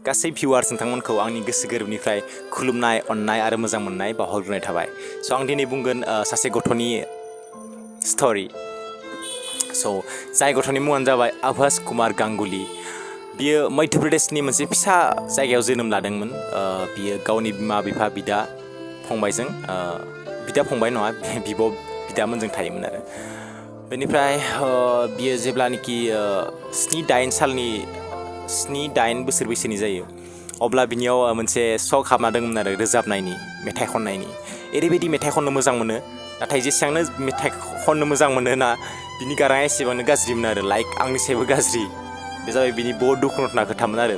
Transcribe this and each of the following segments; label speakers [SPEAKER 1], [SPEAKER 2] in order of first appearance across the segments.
[SPEAKER 1] गासै भिउवार्स नोंथांमोनखौ आंनि गोसो गोरबोनिफ्राय खुलुमनाय अननाय आरो मोजां मोननाय बावहरग्रोनाय थाबाय स' आं दिनै बुंगोन सासे गथ'नि स्ट'रि स' जाय गथ'नि मुङानो जाबाय आभास कुमार गांगुली बियो मध्य प्रदेशनि मोनसे फिसा जायगायाव जोनोम लादोंमोन बियो गावनि बिमा बिफा बिदा फंबायजों बिदा फंबाय नङा बिब' बिदामोनजों थायोमोन आरो बेनिफ्राय बियो जेब्लानोखि 7-8 बोसोर बैसोनि जायो अब्ला बिनियाव मोनसे शक हाबना दंमोन आरो रोजाबनायनि मेथाइ खननायनि ओरैबायदि मेथाइ खननो मोजां मोनो नाथाय जेसेबांनो मेथाइ खननो मोजां मोनो ना बिनि गाराङा एसेबांनो गाज्रिमोन आरो लाइक आंनि सायावबो गाज्रि बे जाबाय बिनि बहुत दुखुनांथाव खोथामोन आरो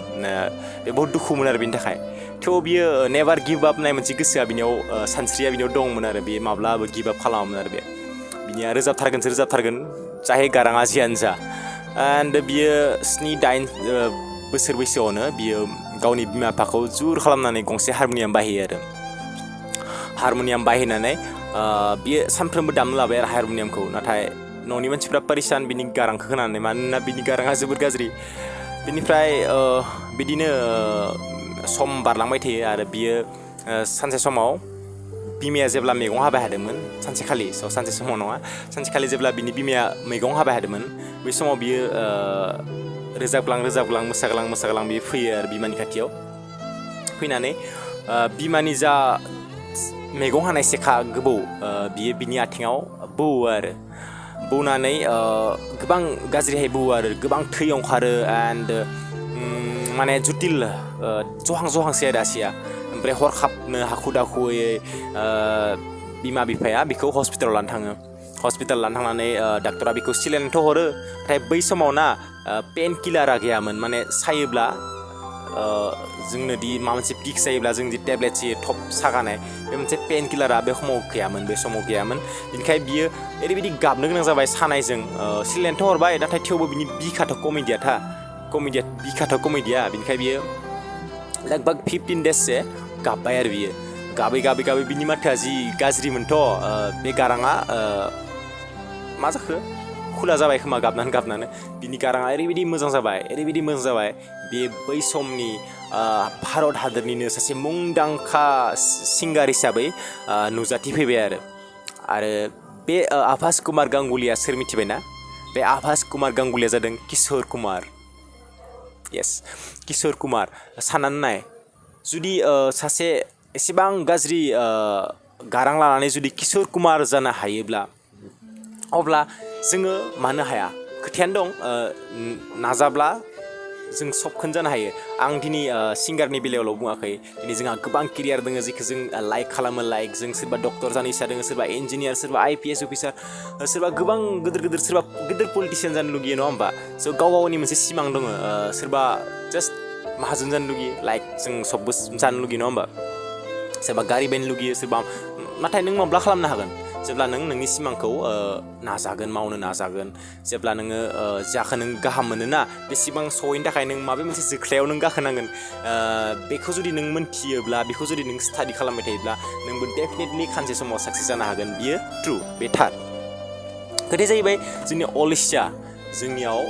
[SPEAKER 1] बे बहुत दुखुमोन आरो बिनि थाखाय थेवबो बियो नेभार गिभ आप होननाय मोनसे गोसोआ बिनियाव सानस्रिया बिनियाव दंमोन आरो बे माब्लाबो गिभ आप खालामामोन आरो बिनिया रोजाबथारगोन चाहे गाराङा जियानो जा एन्ड बियो 7-8 बोसोर बैसोआवनो बियो गावनि बिमा बिफाखौ जुर खालामनानै गंसे हारम'नियाम बायहोयो आरो हारम'नियाम बायहोनानै बियो सानफ्रोमबो दामनो लाबाय आरो हारम'नियामखौ नाथाय न'नि मानसिफ्रा पारिसान बिनि गारांखौ खोनानै मानोना बिनि गाराङा जोबोद गाज्रि बिनिफ्राय बिदिनो सम बारलांबाय थायो आरो बियो सानसे समाव बिमाया जेब्ला मैगं हाबाय हादोंमोन सानसे समाव नङा सानसेखालि जेब्ला बिनि बिमाया मैगं हाबाय हादोंमोन बै समाव बियो रोजाबग्लां मोसाग्लां बियो फैयो आरो बिमानि खाथियाव फैनानै बिमानि जा मैगं हानाय सेखा गोबौ बियो बिनि आथिङाव बौवो आरो बौनानै गोबां गाज्रिहाय बौवो आरो गोबां थै ओंखारो एन्ड माने जुटिल जहांसै आरो आसिया ओमफ्राय हरखाबनो हाखु दाखुयै बिमा बिफाया बिखौ हस्पिटालाव लानो थाङो हस्पिटाल लानो थांनानै डाक्टरा बिखौ सिलेनथ' हरो नाथाय बै समाव ना पेन किलारा गैयामोन माने सायोब्ला जोंनो दि माबा मोनसे पिक्स जायोब्ला जों दि टेब्लेट होयो थब सागानाय बे मोनसे पेन किलारा बे समाव गैयामोन बेनिखाय बियो ओरैबायदि गाबनो गोनां जाबाय सानायजों सिलेनथ' हरबाय नाथाय थेवबो बिनि बिखाथ' कमेडिया बिनिखाय बियो लगभग 15 डेजसो गाबबाय आरो बियो गाबै बिनि माथोआ जि गाज्रिमोनथ' बे गाराङा मा जाखो खुला जाबाय खोमा गाबनानै बिनि गाराङा ओरैबायदि मोजां जाबाय बे बै समनि भारत हादरनिनो सासे मुंदांखा सिंगार हिसाबै नुजाथिफैबाय आरो बे आभास कुमार गांगुलीया सोर मिथिबायना बे आभास कुमार गांगुलीया जादों किशोर कुमार किशोर कुमार साननानै नाय जुदि सासे एसेबां गाज्रि गारां लानानै जुदि किशोर कुमार जानो हायोब्ला अब्ला जोङो मानो हाया खोथायानो दं नाजाब्ला जों सबखौनो जानो हायो आं दिनै सिंगारनि बेलायावल' बुङाखै दिनै जोंहा गोबां केरियार दङ जेखौ जों लाइक खालामो जों सोरबा डक्टर जानो इच्छा दङ सोरबा इन्जिनियार सोरबा IPS अफिसार सोरबा गोबां गिदिर पलिटिसियान जानो लुगैयो नङा होमबा स' गावनि मोनसे सिमां दङ सोरबा जास्ट माहाजोन जानो लुगैयो लाइक जों सबबो जानो लुगैयो नङा होमबा सोरबा गारि बायनो लुगैयो सोरबा नाथाय नों माब्ला खालामनो हागोन जेब्ला नों नोंनि सिमांखौ मावनो नाजागोन जेब्ला नोङो जाखौ नों गाहाम मोनोना बे सिमां सहैनो थाखाय नों माबा मोनसे जोख्लायाव नों गाखोनांगोन बेखौ जुदि नों मोनथियोब्ला बेखौ जुदि नों स्टाडि खालामबाय थायोब्ला नोंबो डेफिनेटलि खानसे समाव साक्सेस जानो हागोन बियो ट्रु बे थार खोथाया जाहैबाय जोंनि अलसिया जोंनियाव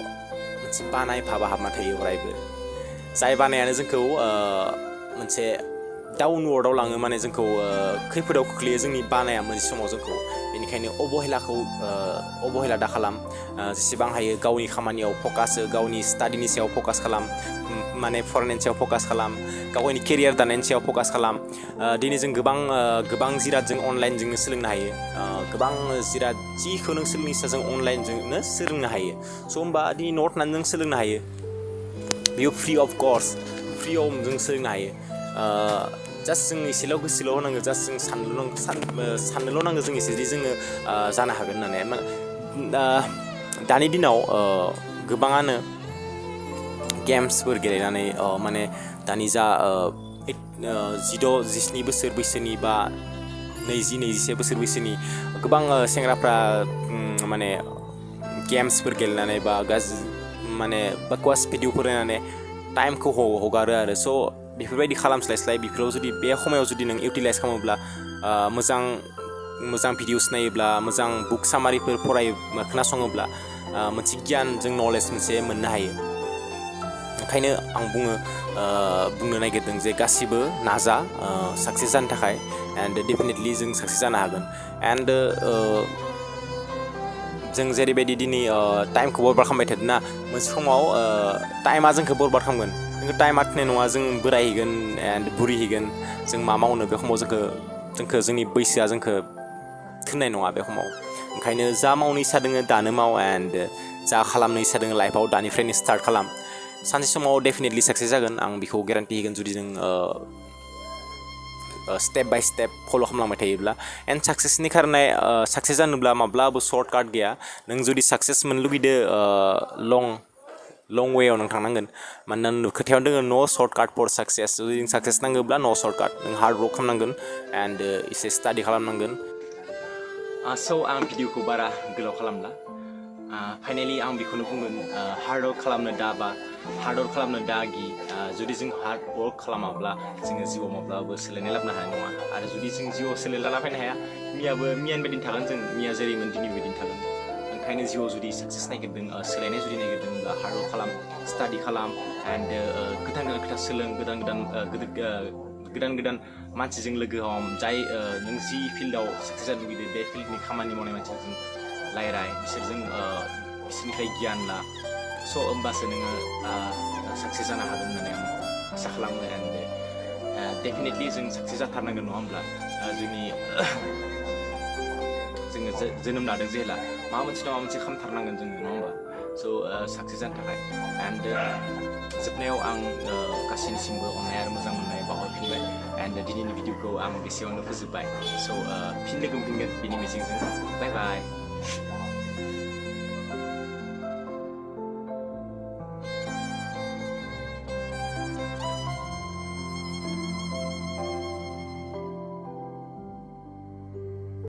[SPEAKER 1] मोनसे बानाय भाबा हाबना थायो अरायबो जाय बानायानो जोंखौ मोनसे डाउनवार्डआव लाङो माने जोंखौ खैफोदाव खोख्लैयो जोंनि बानाया मोनसे समाव जोंखौ बेनिखायनो अबहेला दा खालाम जेसेबां हायो गावनि खामानियाव फकास गावनि स्टाडिनि सायाव फकास खालाम माने फरायनायनि सायाव फकास खालाम गावनि केरियार दानायनि सायाव फकास खालाम दिनै जों गोबां जिराद जों अनलाइनजोंनो सोलोंनो हायो गोबां जिराद जिखौ नों सोलोंनो इच्छा जों अनलाइनजोंनो सोलोंनो हायो स' होमबा दिनै न'आव थानानै जों सोलोंनो हायो बेयो फ्रि अफ कस्ट फ्रियाव जों सोलोंनो हायो जास्ट जों एसेल' गोसोल' होनांगौ जास्ट जों साननोल' नांगौ जों एसे जोङो जानो हागोन होननानै दानि दिनाव गोबाङानो गेम्सफोर गेलेनानै माने दानि जा 16-17 बोसोर बैसोनि बा 20-21 बोसोर बैसोनि गोबां सेंग्राफ्रा माने गेम्सफोर गेलेनानै बा माने बाकवास भिडिअफोर नायनानै टाइमखौ हगारो आरो स' बेफोरबायदि खालामस्लाय बेफोराव जुदि बे समायाव जुदि नों इउटिलाइज खालामोब्ला मोजां भिडिअस नायोब्ला मोजां बुक सामारिफोर खोनासङोब्ला मोनसे गियान जों नलेज मोनसे मोननो हायो ओंखायनो आं बुंनो नागिरदों जे गासिबो नाजा साक्सेस जानो थाखाय एन्ड डेफिनेटलि जों साक्सेस जानो हागोन एन्ड जों जेरैबायदि दिनै टाइमखौ बरबाद खालामबाय थादों ना मोनसे समाव टाइमा जोंखौ बरबाद खालामगोन जोंखौ टाइमा थोनाय नङा जों बोरायहैगोन एन्ड बुरिहैगोन जों मा मावनो बे समाव जोंखौ जोंनि बैसोआ जोंखौ थोननाय नङा बे समाव ओंखायनो जा मावनो इसा दोङो दानो माव एन्ड जा खालामनो इसा दोङो लाइफआव दानिफ्रायनो स्टार्ट खालाम सानसे समाव डेफिनेटलि साक्सेस जागोन आं बेखौ गेरान्टि होगोन जुदि जों स्टेप बाय स्टेप फल' खालामलांबाय थायोब्ला एन्ड साक्सेसनि खारनै साक्सेस जानोब्ला माब्लाबो सर्ट काट गैया नों जुदि साक्सेस मोननो लुगैदो लं वेआव नों थांनांगोन मानोना खोथायावनो दोङो न' सर्ट काट फर साक्सेस जुदि जों साक्सेस नांगौब्ला न' सर्ट काट नों हार्ड वर्क खालामनांगोन एन्ड एसे स्टाडि खालामनांगोन स' आं भिडिअखौ बारा गोलाव खालामला फाइनेलि आं बेखौनो बुंगोन हार्ड वर्क खालामनो दा गि जुदि जों हार्ड वर्क खालामाब्ला जोङो जिउआव माब्लाबाबो सोलायनाय लाबोनो हानाय नङा आरो जुदि जों जिउआव सोलाय लाना फैनो हाया मियानि बायदिनो थागोन जों मिया जेरैमोन दिनै बायदिनो थागोन ओंखायनो जिउआव जुदि साक्सेस नागिरदों सोलायनाय जुदि नागिरदोंब्ला हार्ड वर्क खालाम स्टाडि खालाम एन्ड गोदान खोथा सोलों गोदान मानसिजों लोगो हम जाय नों जि फिल्डआव साक्सेस जानो लुगैदों बे फिल्डनि खामानि मावनाय मानसिजों रायलाय बिसोरनिफ्राय गियान ला स' होमबासो नोङो साक्सेस जानो हागोन होननानै आं आसा खालामो एन्ड डेफिनेटलि जों साक्सेस जाथारनांगोन नङा होमब्ला जोङो जोनोम लादों जेला माबा मोनसे खालामथारनांगोन जोङो नङा होमबा स' साक्सेस जानो थाखाय एन्ड जोबनायाव आं गासैनिसिमबो अननाय आरो मोजां मोननाय बावहरफिनबाय एन्ड दिनैनि भिडिअखौ आं बेसेयावनो फोजोबबाय स' फिन लोगो मोनफिनगोन बिनि मिजिंजों बाय बाय